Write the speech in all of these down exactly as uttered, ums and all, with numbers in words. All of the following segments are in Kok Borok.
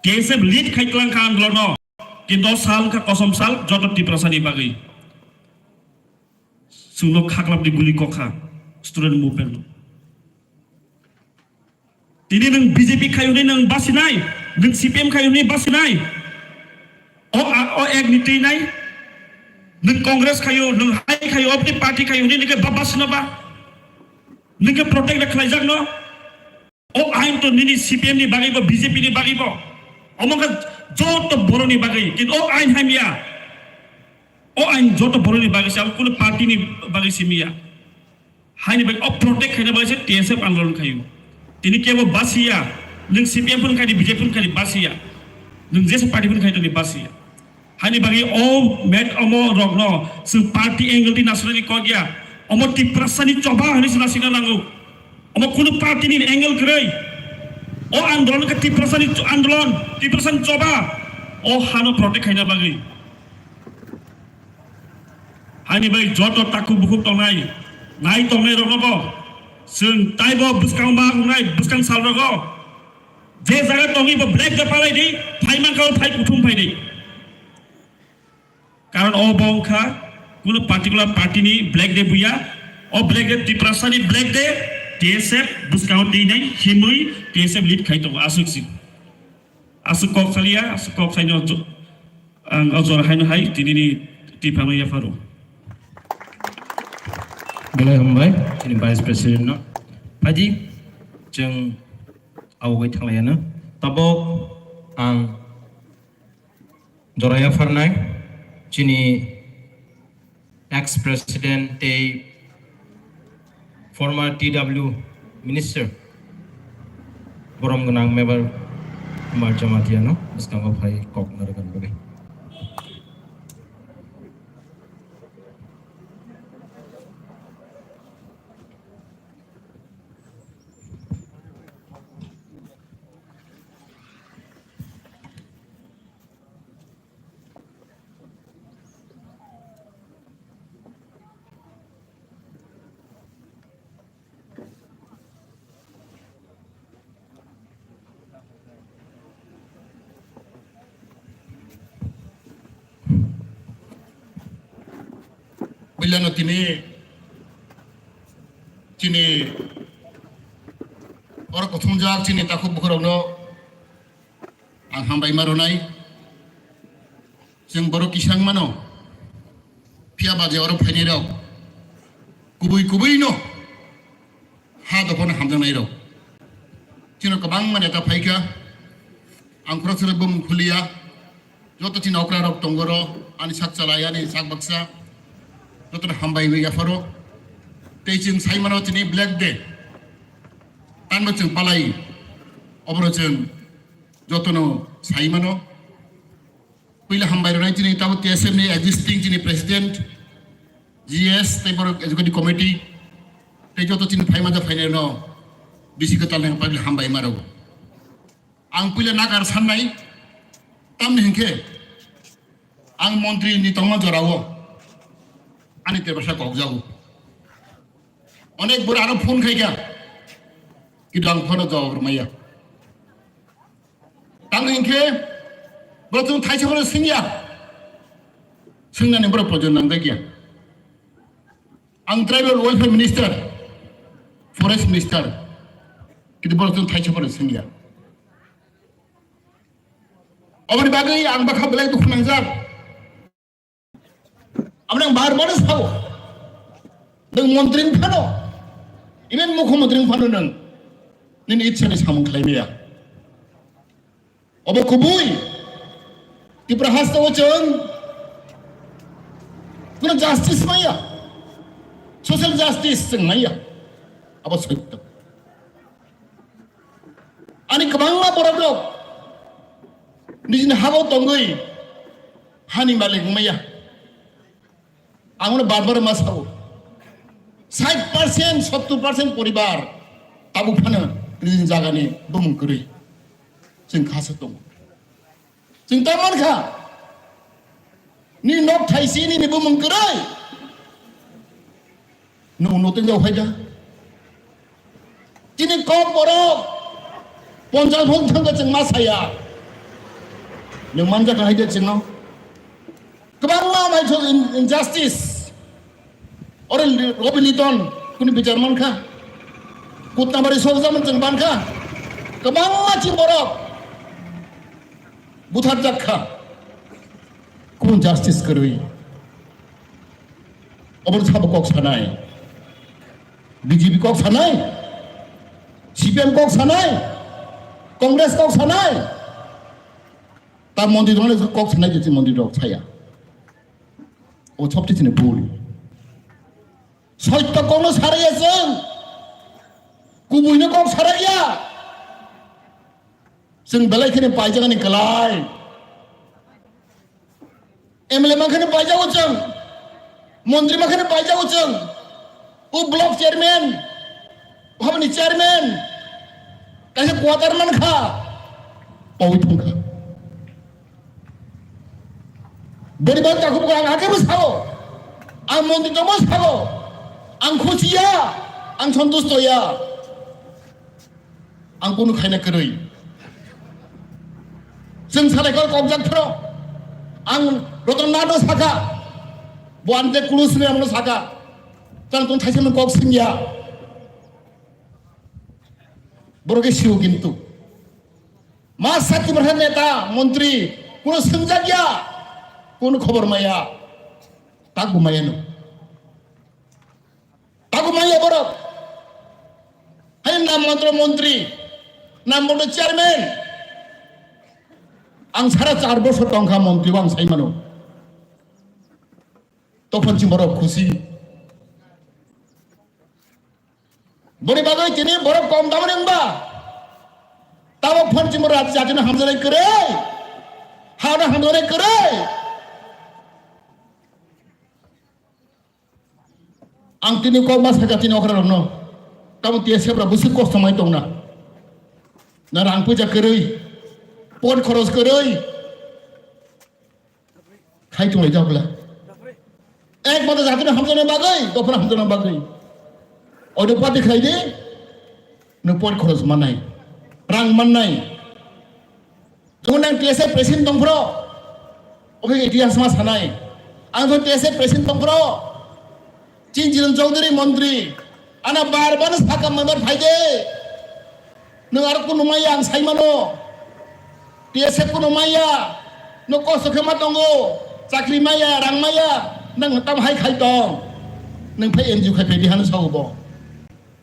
T S F lead khai tlang kha andolon no. Kintu o sal kha kosom sal joto Tiprasa ni bagwi. Chwngno khaklap di guli kok kha student movement no. Tini nwng B J P khai hwnwi nwng basinai, nwng C P M khai hwnwi basinai. O, a, o ek ni twi nai. Nwng Congress khayo, nwng hai khayo, opni party khayo hwnwi nwng khe ba basino ba. Nwng khe protect da khlaijakno. O ain to nini C P M ni bagwi bo, B J P ni bagwi bo. Omo khe joto boroni bagwi. Kintu o ain hamya. O ain joto boroni bagwi se, abo kunu party ni bagwi simiya. Haini bai o protect khaina bai se T S F andolon khayu. Tini kebo basiya, nwng C P M phun khai di, B J P phun khai di basiya. Nwng jesa party phun khai toni basiya. Haini bagwi o met omo rokno chwng party angle di nasrani kok ya. Omo Tiprasa ni choba hwnwi se nasina nango. Omo kunu party ni angle kwrwi. O andolon khe Tiprasa ni andolon, Tiprasa ni choba. O hano protect khaina bagwi. Haini bai joto takhuk bukhuk tongnai, nai tongnai rokno bo chwng taibo bwskang ma wngnai, bwskang sal rogo je jaga tongwi bo black de palai di, phai mankha o phai kuthum phai di. Karon o bo wngkha kuno particular party ni black de buya, o black de Tiprasa ni black de, T S F bwskango twi nai himwi T S F lead khai tongo aswk si. Aswk kok saliya, aswk kok saino jo-, ang o jora haino hai tinini twi phano yapharo. Belai hambai chini Vice President no. Phaidi chwng awgwi thanglaiano. Tabok ang jora yapharnai chini ex-president tei former T W minister borom gwnang Mebar Kumar Jamatia no bwskango phai kok narwkna bagwi. Builano tini chini oro kuthumjak chini takhuk bukhurokno ang hambai ma rwnai. Chwng borok kisang mano, phiya ba je oro phainai rok kubui kubui no ha dophano hamjaknai rok. Chino kwbangma neta phaikha, ang khoroksa bumung khuliya, joto chini okra rok tongo ro, ani sak chalai, ani sak baksa, jotono hambai wi yapharo. Tei chwng sai mano chini Black Day, tanbo chwng palai, oboro chwng jotono sai mano. Puila hambai rwnai chini tabo T S F ni existing chini president, G S tei borok executive committee tei joto chini phaima ja phainai no bisi kwtal nang pabli hambai ma rw. Ang puila nagar sannai tamni hinkhe ang montri ni tongma jorao ani tebasa kok jago. Onek bura ano phone khaikha, kintu ang phone jawab rwmaya. Tamo hinkhe borok chwng thaisa phano swngya, swngnani borok projon nangjakya. Ang tribal welfare minister, forest minister, kintu borok chwng thaisa phano swngya. Oboni bagwi ang bakha belai dukhu nangjak. Aboni ang bar bar sao. Nwng montri phano, even mukhyamantri phano nwng nini itsa ni samung khlai maya. Obo kubui Tripura haste o chwng kuno justice maya, social justice chwng maya. Abo soitto. Ani kwbangma borok rok nijini habo tongwi hani malik wngmaya. Ang bar bar ma sao, sait percent, sottor percent poribar tabuk phano nijini jagani bumung kwrwi chwng kha se tongo. Chwng ta mankha, nini nok thaisi nini bumung kwrwi. Nwng no tei jao phaida. Chini kok borok ponchas bosor thangkhe chwng ma saya. Nwng manjak hai de chwngno. Kwbangma maithok in-, injustice. Oro Robi Liton kunu bichar mankha. Kutnabari sokjamon chwng mankha. Kwbangma chi borok butharjak kha. Kunu justice kwrwi. Obo sabo kok sanai. B J P kok sanai. C P M kok sanai. Congress kok sanai. Ta mondi dongna kok sanai je mondi rok saya. O chopti chini bul. Soitto kokno saraya chwng. Kubuino kok saraya. Chwng belai kheno paijak ani kwlai. M L A mankhe paijak o chwng. Montri mankhe paijak o chwng. O block chairman. Habani chairman. Kaisa quarter mankha. Pawi thangkha. Beri bang takhuk ang ake bo sao. Ang mondi tongmo sao. Ang khusi ya. Ang santusto ya. Ang kunu khaina kwrwi. Chwng salai kok kokjak phro. Ang Ratan Nano saka. Bo ang je kunu sini ang saka. Tang tong thaisa kok singya. Borok ke siu kintu. Ma sati berhan neta, montri, kuno sengjakya, kuno khobor maya, tagu maya no. Tagu maya borok. Hai nam mantro montri, nam mantro chairman. Ang sara char bosor tongkha montri, ang sai mano. Tophon si borok khusi. Boni bagwi tini borok kom tamani wngba? Tabok phone chimo rajya jatino hamjaknai kwrwi. Hano hamjaknai kwrwi. Ang tini kok ma sakha tini okra rokno. Tamo T S F rok bwswk kosto mai tongna. Na rang puja kwrwi. Pot khoros kwrwi. Khai tonglaijak bwla. Ek mata jatino hamjakna bagwi, dophano hamjakna bagwi. Oino party khlai di, nwng poit khoros mannai, rang mannai. Chwng nang T S F president tongphro, obo itihas ma sanai. Ang thon T S F president tongphro, Chinchiran Chowdhury montri, ana bar bar sakha member phaide. Nwng aro kunu maya ang sai mano. T S F kunu maya. Nwng kosto khe ma tongo. Chakri maya, rang maya. Nwng tam hai khai tong. Nwng phai N G O khai phai di hano sao bo.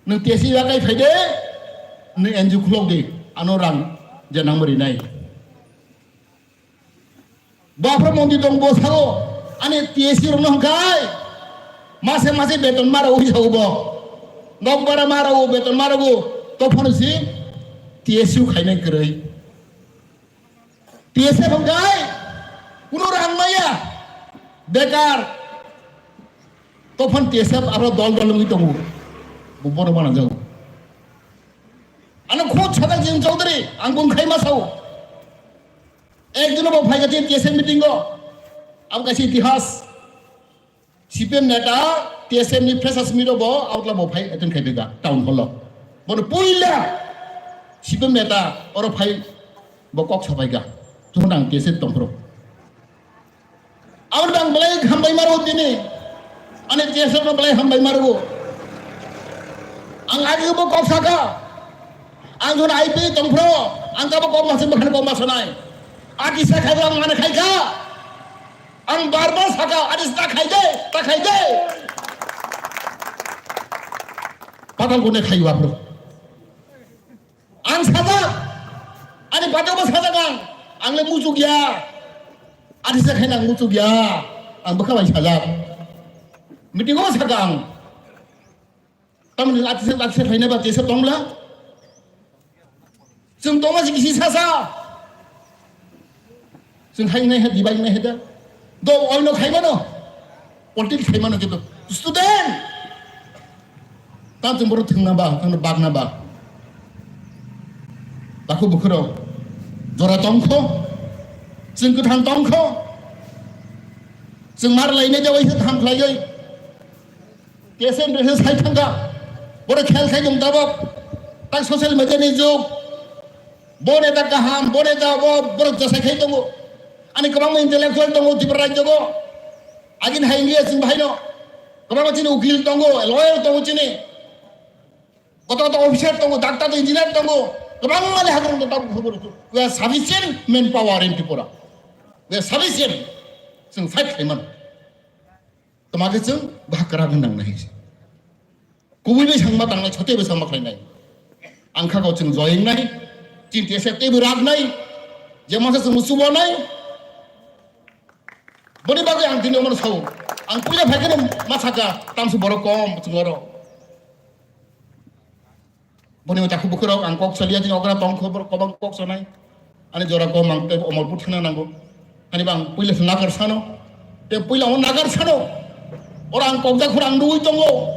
Nwng T S F ya kai phai de. Nwng N G O khulok di. Ano rang je nang mari nai. Bafra mondi tong bo sao, ani T S C rokno hwnkhe mase mase beton mara ui sao bo. Nok bara mara o beton mara o, to phano si T S C khainai kwrwi. T S F hwnkhe kuno rang maya, bekar. To phano T S F aro dol dol wngwi tongo. Bo bono mana jago. Ano khud sajak Jing Chaudhary, ang bung khai ma sao. Ekdino bo phai kha T S F meeting o. Abo kaisa itihas. C P M neta T S F ni freshers meet o bo outla bo phai attend khai phaikha town hall o. Bono puila C P M neta oro phai bo kok sapaikha. Chwng nang T S F tongphuru. Aboni bang belai hambai maro tini. Ani T S F no belai hambai maro. Ang agi bo kok saka. Ang jona I P tongphro. Ang kabo kok masuk bahkan kok masanai. Agi sa khai ang mana khai ka. Ang bar bar saka. Agi sa khai de, ta khai de. Patal gune khai wa bro. Ang sajak, ani bajao bo sajak ang, ang le muchuk ya, ani se khaina ang muchuk ya, ang bwkha bai sajak, meeting o sajak ang, tamni lati se lati se khaina ba tesa tongla, chwng tongma se kisi sasa. Chwng hai nai hai dibai nai hai da. Do oino khai mano. Politics khai mano kito. Student. Ta chwng boro thwngna ba, thwngna bagna ba. Takhuk bukhurok. Jora tongkho. Chwng kwthang tongkho. Chwng mar lainai da waisa tham khlaiwi. Kesen rese sai thangkha. Boro khel khai tong tabok. Tak social media ni jug. Bo neta kaham, bo neta bo, borok jasai khai tongo. Ani kwbangma intellectual tongo Tripura rajyogo. Agini hai wngya chwng bahaino. Kwbangma chini ukil tongo, lawyer tongo chini. Koto koto officer tongo, doctor tongo, engineer tongo. Kwbangma leha goron tongo, tabuk hubur. We are sufficient manpower in Tripura. We are sufficient. Chwng fight khlai mano. Tamo khe chwng bahai kwrak wng nangnai. Kubui bai sangma tangnai, sote bai sangma khlainai. Ang kha kok chwng joyeng nai, chini T S F teibo rak nai, je masa chwng musubo nai. Boni bagwi ang tini omono sao. Ang puila phai kheno ma saka, tamsi borok kom chwng oro. Boni takhu bukhurok ang kok salia, tini okra tong khobor kobang kok sanai. Ani jora kom ang tei Omorpur thangna nango. Ani bang puila se nagar sano. Te puila o nagar sano. Ora ang kok jakhur ang nugui tongo.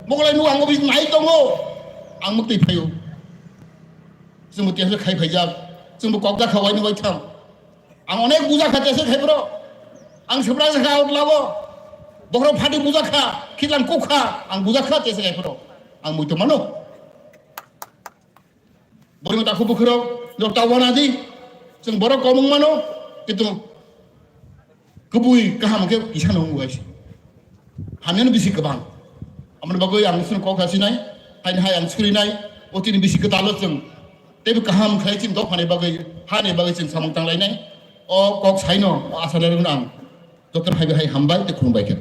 Mogolai nu ang obis nai tongo. Ang mukti phaio. Chwngbo tiyasa khai phaijak. Chwngbo kok jakha waini waitham. Ang onek bujakha tiyasa khai bro. Ang sebra jakha out lago. Bokhorok phati bujakha, khitlang kukha, ang bujakha tiyasa khai bro. Ang muito mano. Borokni takhu bukhurok, jok ta wana di, chwng borok kom wng mano, kintu kubui kaham khe kisa no wng bai se. Hamyano bisi kwbang. Amoni bagwi ang chwng kok hasinai, haini hai ang surinai, o chini bisi kwtalo chwng teibo kaham khlai chini dophani bagwi, hani bagwi chwng samung tanglainai. O kok saino, o asana rwngno ang joto phaibai hai hambai tei khulumbai khe.